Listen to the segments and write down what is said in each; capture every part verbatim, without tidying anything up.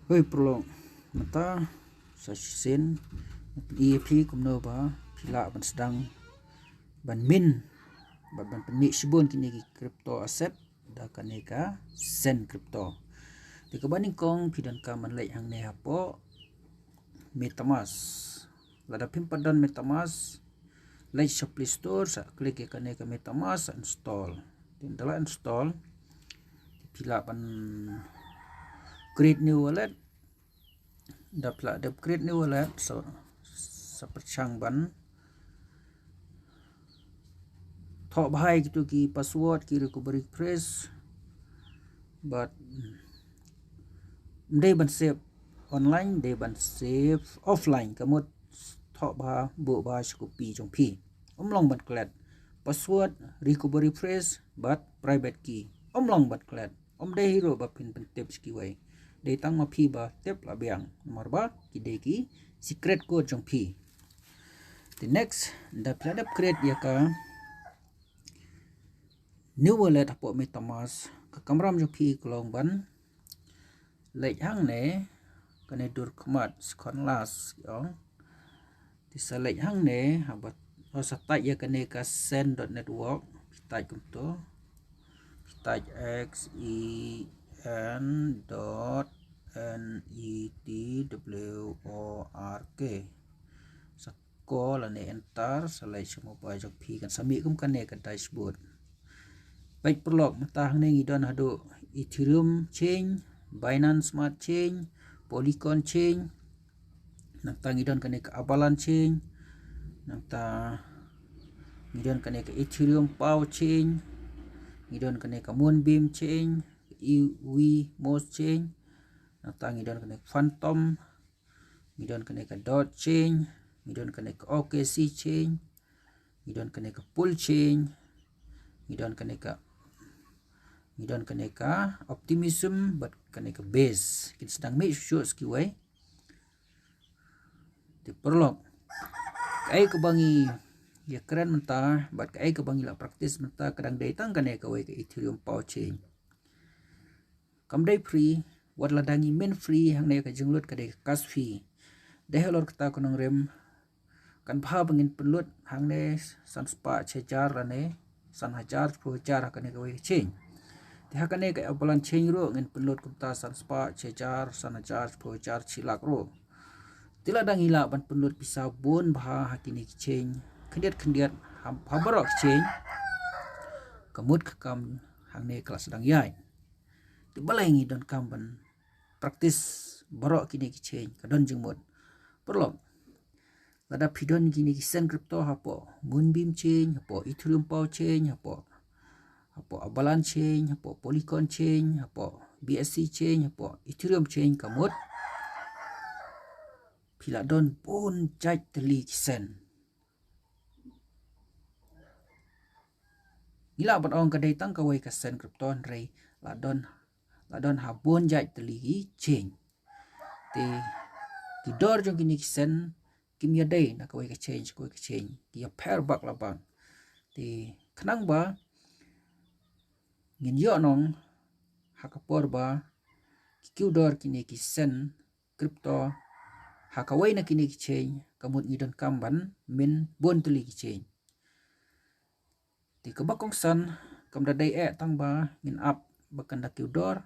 Hoi paralok, mynta sa shisien ngan pyni ïa phi kumno ba phi lah ban sdang ban mint bad ban pynmih shibun kine ki crypto asset da kane ka Zen Crypto. Te kaba nyngkong phi donkam ban leit hangne hapoh MetaMask. Lada phim pat don MetaMask, leit sha Play Store, sa klik ïa kane ka MetaMask, sa install. Te ynda la install, phi lah ban create new wallet. Ynda phi lah dep create new wallet, sa, sa pyrshang ban thoh bha ïa kito ki password, ki recovery phrase. Bad ym dei ban save online, dei ban save offline. Ka mut thoh bha, buh bha sha kopi jong phi. Ym long ban klet. Password, recovery phrase bad private key. Ym long ban klet. Ym dei hi ruh ba phin pyntip sha kiwei. Dei tang ma phi ba tip la biang. Namar ba ki dei ki secret code jong phi. Te next, ynda phi la dep create ïa ka new wallet hapoh MetaMask, ka kamram jong phi ka long ban leit hangne, kane dur khmat, second last, ong. Te sa leit hangne, haba, oh, sa type ïa kane ka Zen dot network, phi type kumto. Phi type X E N dot N E T W O R K. Sa ko lane enter, sa leit sha mobile jong phi, kan sa mih kum kane ka dashboard. Peit paralok, mynta hangne ngi don haduh Ethereum chain, Binance Smart Chain, Polygon chain, nangta ngi don kane ka Avalanche chain, nangta ngi don kane ka Ethereum Pao chain, ngi don kane ka Moonbeam chain, Evmos chain, nangta ngi don kane ka Fantom, ngi don kane ka Dot chain, ngi don kane ka O K C chain, ngi don kane ka Pool chain, ngi don kane ka, ngi don kane ka Optimism bad kane ka Base. Kin sdang mih shuh shuh sha kiwei. Te paralok, kaei kaba ngi ïakren mynta bad kaei kaba ngi la practice mynta ka dang dei tang kane kawei ka Ethereum Pao chain. Kam dei free, wat lada ngi mint free hangne ka jinglut ka dei ka gas fee. Dei halor kata ka nongrim, kan bha ba ngin pynlut hangne san spah shi hajar lane san hajar shiphew hajar ha kane kawei ka chain. Te ha kane ka Avalanche chain ruh ngin pynlut kumta san spah shi hajar, san hajar shiphew hajar, shi lak ruh. Te lada ngi lah ban pynlut pisa bun bha ha kine ki chain khyndiat khyndiat, ha, ha baroh ki chain, ka mut ka kam hangne ka la sdang ïaid. Te balei ngi donkam ban practice baroh kine ki chain, ka don jingmut. Paralok, lada phi don kine ki Zen Crypto hapoh Moonbeam chain, hapoh Ethereum Pao chain, hapoh, hapoh Avalanche chain, hapoh Polygon chain, hapoh B S C chain, hapoh Ethereum chain, ka mut phi la don bun jait tylli ki Zen. Ngi lah ban ong ka dei tang kawei ka Zen Crypto, hynrei la don, la don ha bun jait tylli ki chain. Te ki dor jong kine ki Zen kim ïadei na kawei ka chain sha kawei ka chain, ki ïapher bak la bak. Te khnang ba ngin ïoh nong ha ka por ba ki kiew dor kine ki Zen Crypto ha kawei na kine ki chain, ka mut ngi donkam ban mint bun tylli ki chain. Te kaba kongsan, kam da dei eh tang ba ngin ap ba kan da kiew dor.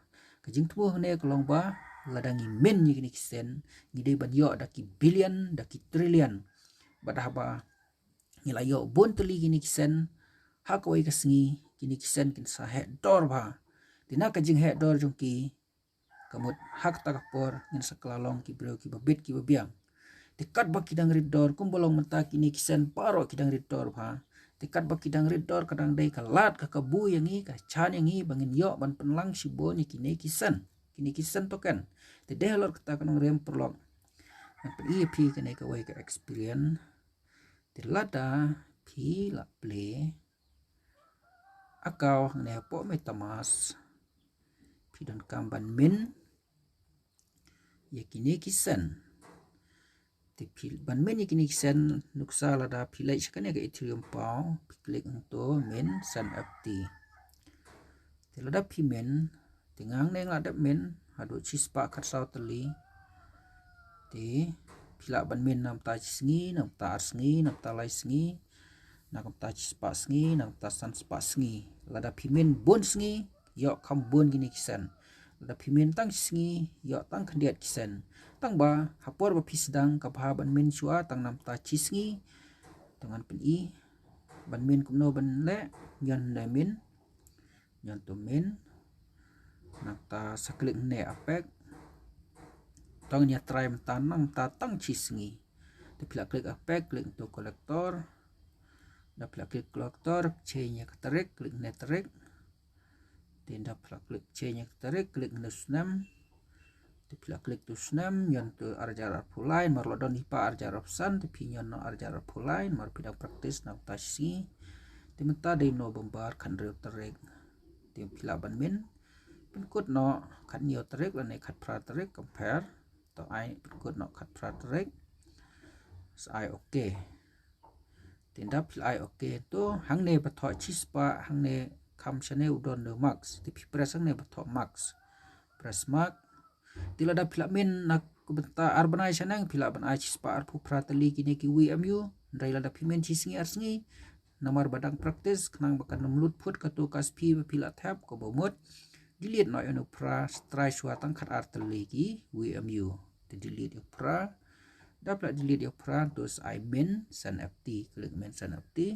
Ka jingthmu hangne ka long ba lada ngi mint ïa kine ki Zen, ngi dei ban ïoh da ki billion, da ki trillion. Bad haba ngi la ïoh bun tylli kine ki Zen, ha kawei ka sngi kine ki Zen kin sa heh dor bha. Te na ka jingheh dor jong ki, ka mut ha kata ka por ngin sa kylla long ki briew kiba bit kiba biang. Te katba ki dang rit dor, kumba long mynta kine ki Zen baroh ki dang rit dor bha. Te katba ki dang rit dor, ka dang dei ka lad, ka kabu ïa ngi, ka jan ïa ngi ba ngin ïoh ban pynlang shibun ïa kine ki Zen, kine ki Zen token. Te dei halor kata ka nongrim, paralok, ngan pyni ïa phi kane kawei ka experience. Te lada phi la plie account hangne hapoh MetaMask, phi donkam ban mint ïa kine ki Zen. Te phi, ban mint ïa kine ki Zen, nuksa lada phi leit sha kane ka Ethereum Pao, phi klik hangto mint Zen F T. Te lada phi mint, te nga hangne nga la dep mint, haduh shispah khatsaw tylli. Te phi lah ban min na ka bynta shi sngi, na ka bynta ar sngi, na ka bynta lai sngi, na ka bynta shispah sngi, na ka bynta sanspah sngi. Lada phi min bun sngi, ïoh kham bun kine ki sen. Lada phi min tang shi sngi, ïoh tang khyndiat ki sen. Tang ba ha por ba phi sdang, ka bha ban min shuwa tang na ka bynta shi sngi. Te ngan pyni ban min kumno ban leh. Ñion ne min, ñion to min. Na ka bynta sa klik ne effect. Tang ñion trai mynta na ka bynta tang shi sngi. Te phi lah klik effect, klik to collector. Da phi lah klik collector, change ïa ka tarik, klik ne tarik. Te da phi lah klik change ïa ka tarik, klik ne snem. Te phi lah klik to snem, ñion to ar hajar arphew lai, mar la don hi pat ar hajar arphew san, te phi ñion noh ar hajar arphew lai, mar phi dang practice na ka bynta shi sngi. Te mynta dei November khathynriew tarik. Te phi lah ban min. Pynkut noh khathynñiew tarik lane khatphra tarik, compare. To ai pynkut noh khatphra tarik. Sa ai okay. Te da phi lah ai okay to hangne ba thoh shispah, hangne kham shane u don ne max. Te phi press hangne ba thoh max. Press max. Te lada phi lah min na ka bynta ar bnai shaneng, phi lah ban ai shispah arphew phra tylli kine ki V M U. Hynrei lada phi min shi sngi ar sngi, namar ba dang practice, khnang ba kan ym lut phut kato ka kasphi ba phi lah thep, kaba mut delete noh ïa une u phra, try shuwa tang khatar tylli ki V M U. Te delete ïa u phra. Da phi lah delete ïa u phra, to sa ai min send empty, klik min send empty.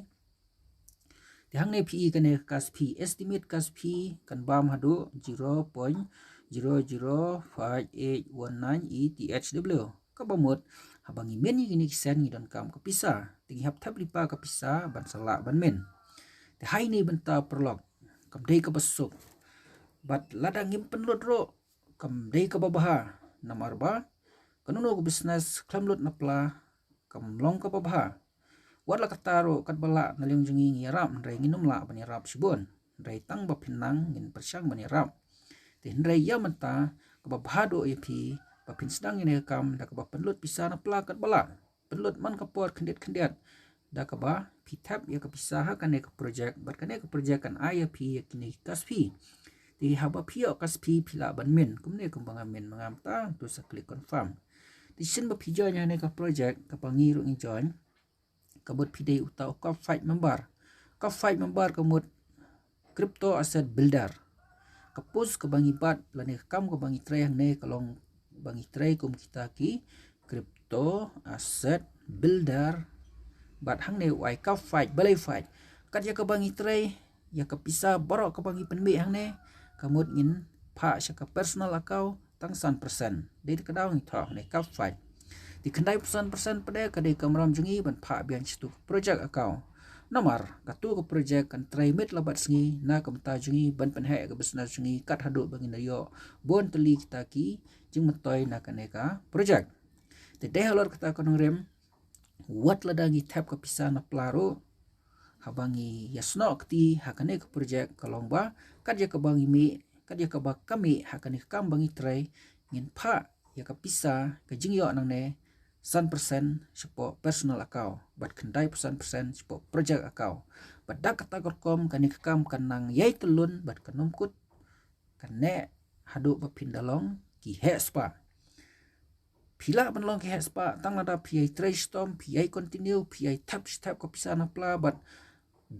Te hangne phi i kane ka kasphi, estimate kasphi kan bam haduh zero point zero zero five eight one nine E T H W. Kaba mut haba ngi min ïa kine ki sen ngi donkam ka pisa. Te ngi hap thep lypa ka pisa ban sa lah ban min. Te ha ine i bynta paralok, kam dei kaba suk. Bad lada ngim pynlut ruh, kam dei kaba bha. Namar ba kano kano ka business khlem lut na pla kam long kaba bha. Wat la katta ruh katba lah na liang jong ngi ngi ïarap, hynrei ngin ym lah ban ïarap shibun. Hynrei tang ba phin nang ngin pyrshang ban ïarap. Te hynrei ïa mynta kaba bha duh ïa phi ba phin sdang ïa kane ka kam da kaba pynlut pisa na pla katba lah. Pynlut man ka por khyndiat khyndiat da kaba phi thep ïa ka pisa ha kane ka project, bad kane ka project kan ai ïa phi ïa kine ki kasphi. Te haba phi ïoh kasphi phi lah ban min kumne kumba nga min ma nga mynta, to sa klik confirm. Te shisien ba phi join ïa kane ka project kaba ngi ruh ngi join, ka mut phi dei uta u Cup Fight member. Cup Fight member ka mut crypto asset builder. Ka post kaba ngi bat lane ka kam kaba ngi trei hangne ka long ba ngi trei kum kita ki crypto asset builder. Bad hangne u ai Cup Fight, balei Fight? Kat ïa kaba ngi trei, ïa ka pisa baroh kaba ngi pynmih hangne, ka mut ngin phah sha ka personal account tang san percent. Dei da ka daw ngi thoh hangne Cup Fight. Te khyndai phew san percent pat de ka dei ka kamram jong ngi ban phah biang sha tu ka project account. Namar katu ka project kan trei miet la bad sngi na ka bynta jong ngi ban pynheh ïa ka business jong ngi kat haduh ba ngin da ïoh bun tylli kita ki jingmyntoi na kane ka project. Te dei halor kata ka nongrim, wat lada ngi thep ka pisa na pla ruh, haba ngi ïasnoh kti ha kane ka project ka long ba kat ïa kaba ngi mih, kat ïa kaba ka mih ha kane ka kam ba ngi trei, ngin phah ïa ka pisa ka jingïoh nangne san percent shapoh personal account bad khyndai phew san percent shapoh project account. Bad da kata ka rukom kane ka kam kan nang ïai tyllun bad kan ym kut, kan neh haduh ba phin da long ki heh spah. Phi lah ban long ki heh spah tang lada phi ïai trei shitom, phi ïai continue, phi ïai thep shi thep ka pisa na pla, bad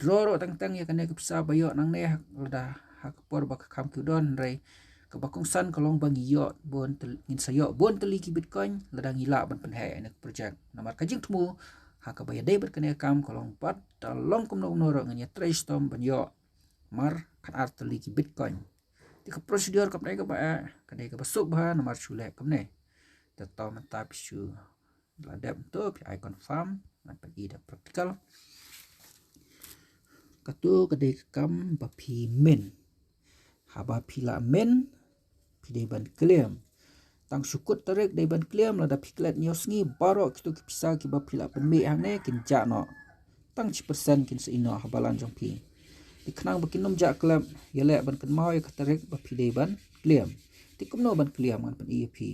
draw ruh teng teng ïa kane ka pisa ba ïoh nangne ha, lada ha ka por ba ka kam ki don, hynrei kaba kongsan ka long ba ngi ïoh bun tyl-, ngin sa ïoh bun tylli ki Bitcoin lada ngi lah ban pynheh ïa kane ka project. Namar ka jingthmu ha kaba ïadei bad kane ka kam ka long ba da long kumno kumno ruh ngin ïa trei shitom ban ïoh mar khatar tylli ki Bitcoin. Te ka procedure kam dei kaba, eh, ka dei kaba suk bha namar shu leh kumne. Te to mynta phi shu la dep to phi ai confirm, ngan pyni da practical. Katu ka dei ka kam ba phi min. Haba phi la min, phi dei ban claim. Tang shu kut tarik dei ban claim, lada phi klet hynñiew sngi baroh kitu ki pisa kiba phi la pynmih hangne kin jah noh. Tang shi percent kin sa ïeh noh ha balance jong phi. Te khnang ba kin ym jah klep, ïaleh ban kynmaw ïa ka tarik ba phi dei ban claim. Te kumno ban claim ngan pyni ïa phi.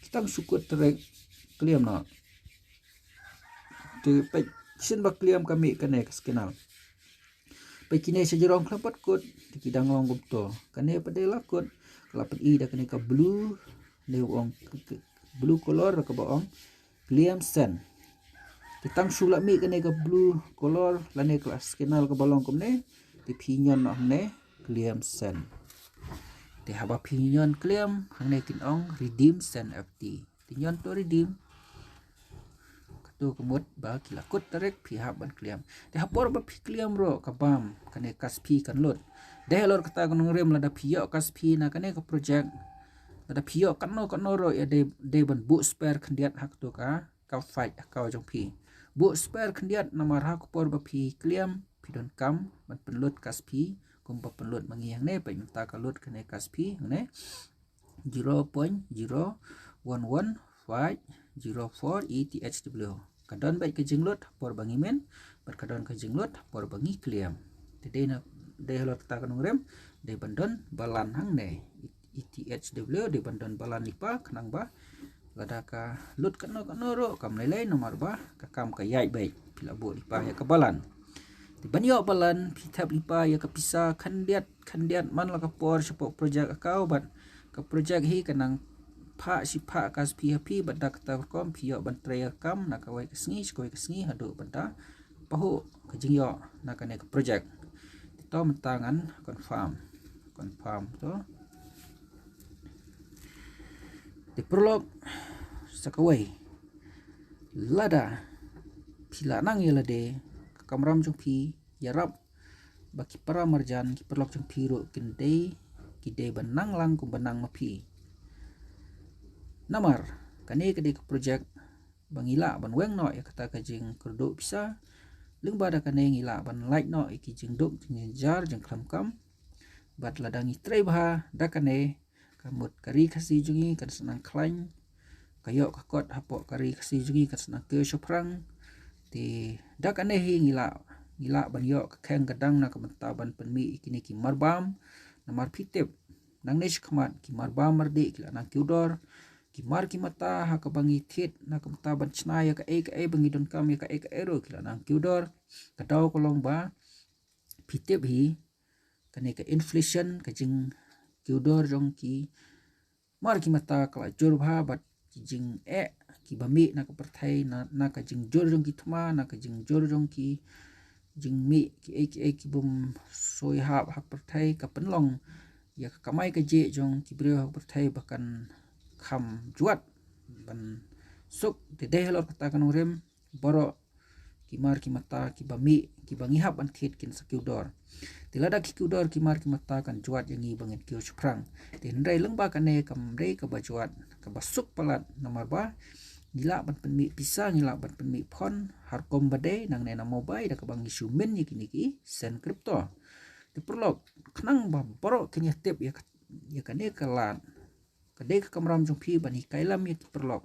Ki tang shu kut tarik claim noh. Te peit shisien ba claim ka mih kane ka signal. Peit kine sha jrong khlem pat kut, te ki dang long kumto. Kane pat dei la kut, Ka la pyni da kane ka blue, ne ong k- k- blue color, kaba ong Clean Send. Te tang shu la mih kane ka blue color lane ka la scan kaba long kumne, te phi ñion noh hangne Clean Send. Te haba phi ñion claim hangne kin ong Redeem Send F T. Te ñion to redeem. Kato ka mut ba ki la kut tarik phi hap ban claim. Te ha por ba phi claim ruh ka bam kane kas phi kan lut. Dei halor kata ka nongrim, lada phi ïoh kas phi na kane ka project, lada phi ïoh katno katno ruh ïa dei, dei ban buh spare khyndiat ha kato ka, ka file account jong phi. Buh spare khyndiat namar ha ka por ba phi claim phi donkam ban pynlut kas phi kumba pynlut ma ngi hangne. Peit mynta ka lut kane kas phi hangne, zero point zero one one five zero four E T H W. Ka don beit ka jinglut ha por ba ngi min bad ka don ka jinglut ha por ba ngi claim. Te dei na, dei halor kata ka nongrim, dei ban don balan hangne, E T H W, dei ban don balan lypa khnang ba lada ka lut katno katno ruh kam lei lei namar ba ka kam ka ïaid beit, phi la buh lypa ïa ka balan. Te ban ïoh balan phi thep lypa ïa ka pisa khyndiat khyndiat man la ka por shapoh project account bad ka project hi ka nang phah shi phah kas phi ha phi bad da kata ka rukom phi ïoh ban trei ïa ka kam na kawei ka sngi sha kawei ka sngi haduh ban da pahuh ka jingïoh na kane ka project. Te to mynta ngan confirm, confirm to. Te paralok sa kawei, lada phi la nang ïa lade, ka kamram jong phi ïarap ba ki para marjan, ki paralok jong phi ruh kin dei, ki dei ban nang lang kumba nang ma phi. Namar kane ka dei ka project ba ngi lah ban weng noh ïa kata ka jingkyrduh pisa. Lyngba da kane ngi lah ban lait noh ïa ki jingduk jingjynjar jingkhlem kam. Bad lada ngi trei bha da kane, ka mut ka ri Khasi jong ngi kan sa nang khlaiñ, ka ïoh ka kot hapoh ka ri Khasi jong ngi kan sa nang kiew shaphrang. Te da kane hi ngi lah, ngi lah ban ïoh ka kheng ka dang na ka bynta ban pynmih ïa kine ki marbam. Namar phi tip, nangne shakhmat ki marbam mardih ki la nang kiew dor. Ki mar ki mata ha kaba ngi thied na ka bynta ban shna ïa kaei kaei ba ngi donkam, ïa kaei kaei ruh ki la nang kiew dor. Ka daw ka long ba phi tip hi, kane ka inflation, ka jingkiew dor jong ki mar ki mata ka la jur bha bad ki jingeh kiba mih na ka pyrthei, na, na ka jingjur jong ki thma, na ka jingjur jong ki jingmih kiei kiei ki bym soi hap ha ka pyrthei, ka pynlong ïa ka kamai kajih jong ki briew ha ka pyrthei ba kan kham jwat ban suk. Te dei halor kata ka nongrim, baroh ki mar ki mata kiba mih, kiba ngi hap ban thied kin sa kiew dor. Te lada ki kiew dor ki mar ki mata kan jwat ïa ngi ba ngin kiew shaphrang. Te hynrei lyngba kane kam dei kaba jwat, kaba suk palat namar ba ngi lah ban pynmih pisa, ngi lah ban pynmih phone ha rukom ba dei, nangne na mobile, da kaba ngi shu min ïa kine ki send crypto. Te paralok, khnang ba baroh kin ïa tip ïa ka, ïa kane ka lad, ka dei ka kamram jong phi ban hikai lem ïa ki paralok,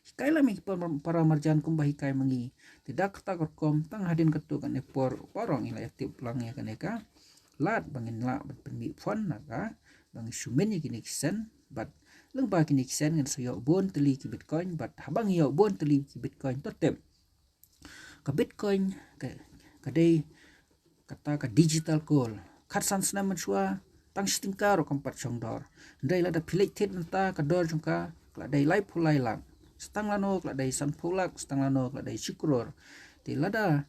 hikai lem ïa ki para, para marjan kumba hikai ma ngi. Te da kata ka rukom tang hadien katto katne por baroh ngi la ïa tip lang ïa kane ka lad ba ngin lah ban pynmih phone na ka, ba ngi shu min ïa kine ki send. Bad lyngba kine ki send ngin sa ïoh bun tylli ki Bitcoin, bad haba ngi ïoh bun tylli ki Bitcoin, to tip, ka Bitcoin ka, ka dei kata ka digital gold. Khatsan snem mynshuwa tang shi tyngka ruh kam pat shong dor. Hynrei lada phi leit thied mynta ka dor jong ka ka la dei laiphew lai lak. Sa tang lano ka la dei sanphew lak, sa tang lano ka la dei shi klur. Te lada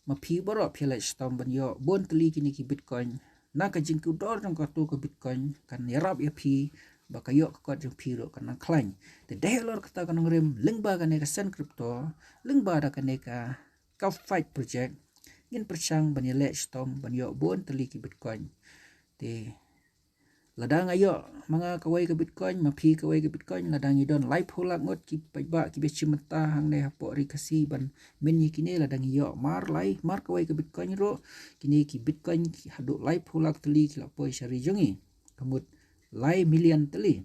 ma phi baroh phi leit shitom ban ïoh bun tylli kine ki Bitcoin, na ka jingkiew dor jong kato ka Bitcoin kan ïarap ïa phi ba ka ïoh ka kot jong phi ruh kan nang khlaiñ. Te dei halor kata ka nongrim, lyngba kane ka send crypto, lyngba da kane ka, ka Fight Project, ngin pyrshang ban ïaleh shitom ban ïoh bun tylli ki Bitcoin. Te lada nga ïoh ma nga kawei ka Bitcoin, ma phi kawei ka Bitcoin, lada ngi don laiphew lak ngut ki paidbah kiba shim bynta hangne hapoh ri Khasi ban min ïa kine, lada ngi ïoh mar lai, mar kawei ka Bitcoin ruh, kine ki Bitcoin ki haduh laiphew lak tylli ki la poi sha ri jong ngi. Ka mut lai million tylli.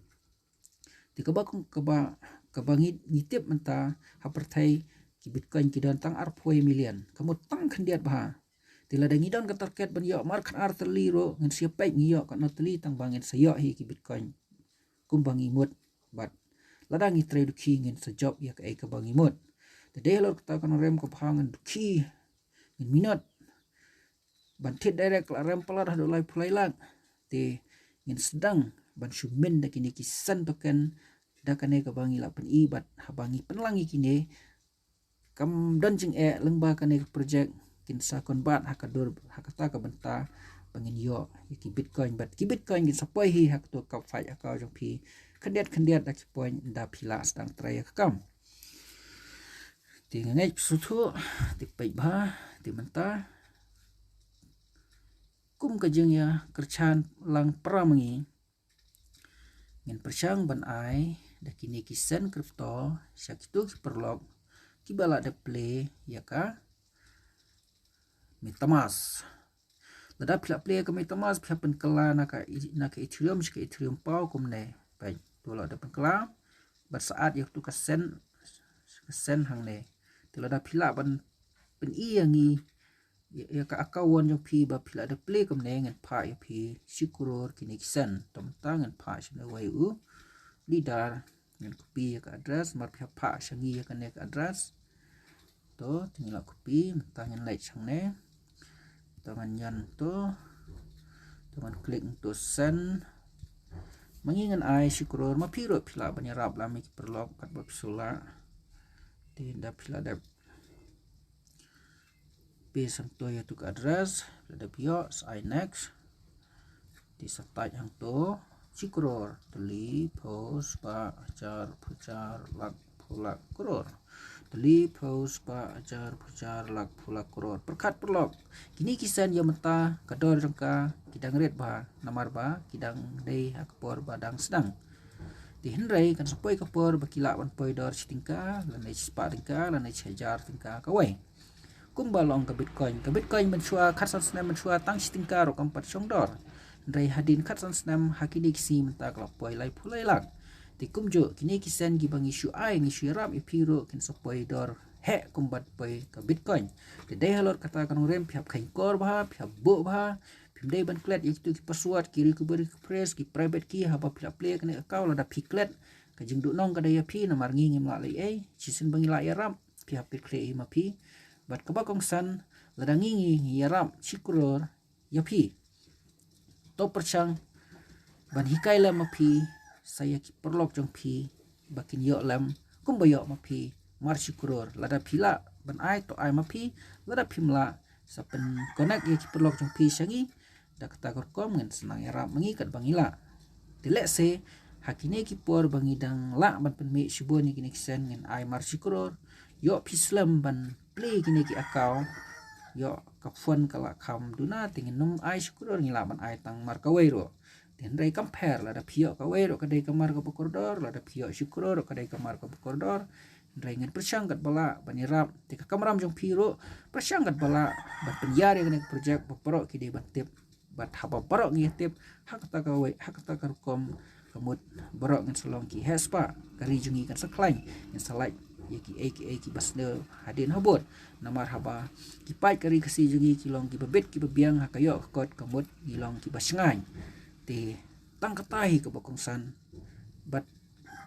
Te kaba kum, kaba, kaba ngi, ngi tip mynta ha pyrthei ki Bitcoin ki don tang arphew million. Ka mut tang khyndiat bha. Te lada ngi don ka target ban ïoh mar khatar tylli ruh, ngin sa ïa peit ngi ïoh katno tylli tang ba ngin sa ïoh hi ki Bitcoin kumba ngi mut. Bad lada ngi trei dukhi ngin sa jop ïa kaei kaba ngi mut. Te dei halor kata ka nongrim kaba ngan dukhi, ngin minot ban thied direct la rem palat haduh laiphew lai lak. Te ngin sdang ban shu min da kine ki sen token da kane kaba ngi la pyni bad haba ngi pynlang ïa kine kam don jingeh lyngba kane ka project kin sa convert ha ka dur ha kata ka bynta ba ngin ïoh ïa ki Bitcoin bad ki Bitcoin kin sa poi hi ha kato ka fight account jong phi khyndiat khyndiat da ki point da phi la sdang trai ïa ka kam. Te nga ngeit sngewthuh, te peit bha, te mynta kum ka jingïakyrchan lang para ma ngi, ngin pyrshang ban ai da kine ki sen crypto sha kito ki paralok kiba la dep play ïa ka MetaMask. Lada phi la play ïa ka MetaMask, phi hap pynkylla na ka, na ka Ethereum sha ka Ethereum paw kumne. Peit, to la dep pynkylla. Bad sa add ïa kito ka sen, ka sen hangne. Te lada phi lah ban pyni ïa ngi ïa, ïa ka account jong phi ba phi la dep play kumne, ngin phah ïa phi shi klur kine ki sen. To mynta ngin phah shane wei u leader, ngin copy ïa ka address, mar phi hap phah sha ngi ïa kane ka address. To, te ngi la copy, mynta ngin leit shangne. To ngan ñion to. To ngan click to send. Ma ngi ngan ai shi klur, ma phi ruh phi lah ban ïarap lem ïa ki paralok katba phi shu lah. Te da phi la dep paste hangto ïa tu ka address, phi la dep ïoh, sa ai next. Te sa type hangto shi klur, tylli, phew, spah, hajar, phew hajar, lak, phew lak, klur. Tylli, phew, spah, hajar, phew hajar, lak, phew lak, klur. Pyrkhat paralok, kine ki sen ïa mynta ka dor jong ka ki dang rit bha namar ba ki dang dei ha ka por ba dang sdang. Te hynrei kan sa poi ka por ba ki lah ban poi dor shi tyngka lane shi spah tyngka lane shi hajar tyngka kawei. Kumba long ka Bitcoin. Ka Bitcoin mynshuwa khatsan snem mynshuwa tang shi tyngka ruh kam pat shong dor. Hynrei hadien khatsan snem ha kine ki sngi mynta ka la poi laiphew lai lak. Te kumjuh kine ki sen kiba ngi shu ai, ngi shu ïarap ïa phi ruh kin sa poi dor heh kumba poi ka Bitcoin. Te dei halor kata ka nongrim phi hap kheiñkor bha, phi hap buh bha, phim dei ban klet ïa kito ki password, ki recovery phrase, ki private key haba phi la play kane ka account. Lada phi klet, ka jingduhnong ka dei ïa phi namar ngi ngim lah leh ei. Shisien ba ngi lah ïarap, phi hap kit khleh hi ma phi. Bad kaba kongsan, lada ngi ngi ïarap shi klur ïa phi, to pyrshang ban hikai lem ma phi sa ïa ki paralok jong phi ba kin ïoh lem kumba ïoh ma phi mar shi klur. Lada phi lah ban ai to ai ma phi, lada phim lah sa pyn connect ïa ki paralok jong phi sha ngi. Da kata ka rukom ngin sa nang ïarap ma ngi katba ngi lah. Te lehse ha kine ki por ba ngi dang lah ban pynmih shibun ïa kine ki sen, ngin ai mar shi klur. Ïoh phi slem ban play kine ki account, ïoh ka fund ka la kham duna, te ngin nym ai shi klur, ngi lah ban ai tang mar kawei ruh. Te hynrei kam pher, lada phi ïoh kawei ruh ka dei ka mar kaba kordor, lada phi ïoh shi klur ruh ka dei ka mar kaba kordor. Hynrei ngin pyrshang katba lah ban ïarap. Te ka kamram jong phi ruh pyrshang katba lah ban pynïar ïa kane ka project ba baroh ki dei ban tip. Bad haba baroh ngi tip, ha kata kawei, ha kata ka rukom, ka mut baroh ngin sa long ki heh spah, ka ri jong ngi kan sa khlaiñ, ngin sa lait ïa kiei kiei kiba sniew hadien habud. Namar haba ki paid ka ri Khasi jong ngi ki long kiba bit kiba biang, ha ka ïoh ka kot ka mut ngi long kiba shngaiñ. Te tang kata hi kaba kongsan. Bad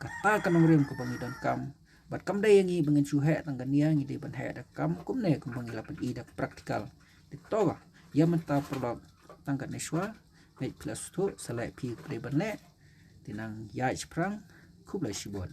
kata ka nongrim kaba ngi donkam. Bad kam dei ïa ngi ba ngin shu heh tang ka nia, ngi dei ban heh da ka kam kumne kumba ngi la pyni da ka practical. Te to ka ïa mynta paralok tang katne shuwa. Ngeit phi la sngewthuh, sa leh phi kaba dei ban leh. Te nang ïaid shaphrang, khublei shibun.